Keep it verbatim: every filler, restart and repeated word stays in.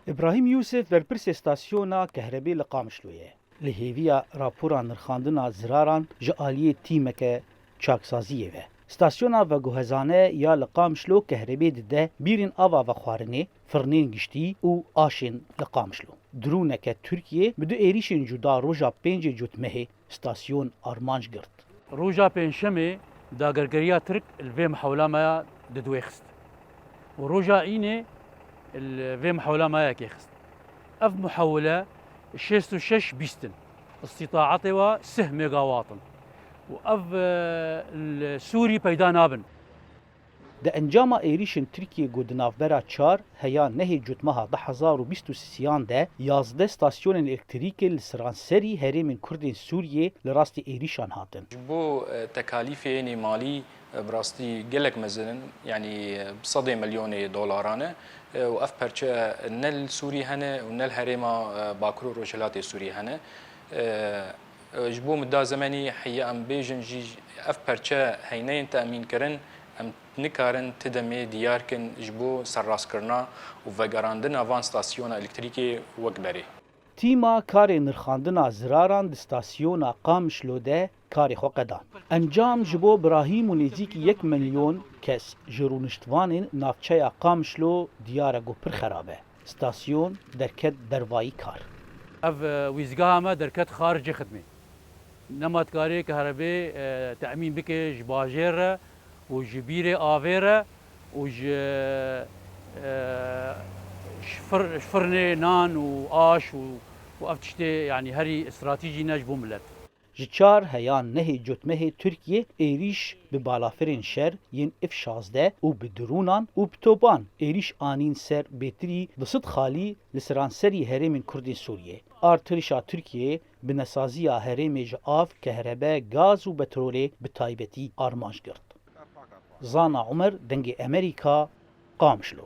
Îbrahîm Yûsif berpirsê stasyona kehrebê li Qamişlo ye. Li hêviya rapora nirxandina ziraran ji aliyê tîmeke çaksaziyê ve. Stasyona veguhezane ya li Qamişlo kehrebê dide bîrên ava vexwarinê, firnên giştî û aşên li Qamişlo. Drûneke Tirkiyê bi du êrîşên cuda roja pêncê Cotmehê stasyon armanc girt. Roja Pêncşemê dagergeriya Tirk li vê mihewla me ya didwêxist û roja Înê li vê mihewla me ya kêxist. Ev muhewile şêst û şeş bîst in. Îstîtaetê wa sih megawatt in. Û ev, e, li Sûrî peyda nabin. Di encama êrîşên Tirkiyê ku di navbera çar heya nehê Cotmeha du hezar û bîst û sêyan de yazdeh stasyonên elektrîkê li seranserî herêmên Kurdên Sûriyê li rastî êrîşan hatin. Ji bo, e, tekalîfê yên malî, e, bi rastî gelek mezin in, yanî, e, bi sedê milyonê dolaran e, e, û ev perçe ne li Sûrî hene û ne li herêma, e, Bakur û Rojhilatê Sûrî hene. E, e, ji bo muda zemenî heye em bêjin jî ev perçe heyneyên temînkirin, em nikarin ti demê diyar kin ji bo serrastkirina û vegerandina van stasyona elektrîkê wek berê. Tîma karê nirxandina ziraran di stasyona Qamişlo de karê xwe qedan. Encam ji bo birahîm û nêzîkî yek milyon kes ji rûniştvanên navçeya Qamişlo diyar e ku pir xerab e. Stasyon derket dervayî kar. Ev, e, wîzgeha me derket xaricê xidmê. Nema dikarê kehrebê, e, temîn bike ji bajêr re û ji bîrê avê re û ji, e, ji fir-, ji firnê nan û aş û, û ev tiştê, yanî herî stratejî ne ji bo milet. Ji çar heya nehê Cotmehê Tirkiye êrîş bi balafirên şer yên F şazdeh û bi drûnan û bi topan êrîş anîn ser bêtirî du sed xalî li seranserî herêmên Kurdên Sûriyê. Artêrişa Tirkiyeyê bi nesaziya herêmê ji av, kehrebe, gaz û petrolê bi taybetî armanc girt. Zana Umer, Dengê Emerîka, Qamişlo.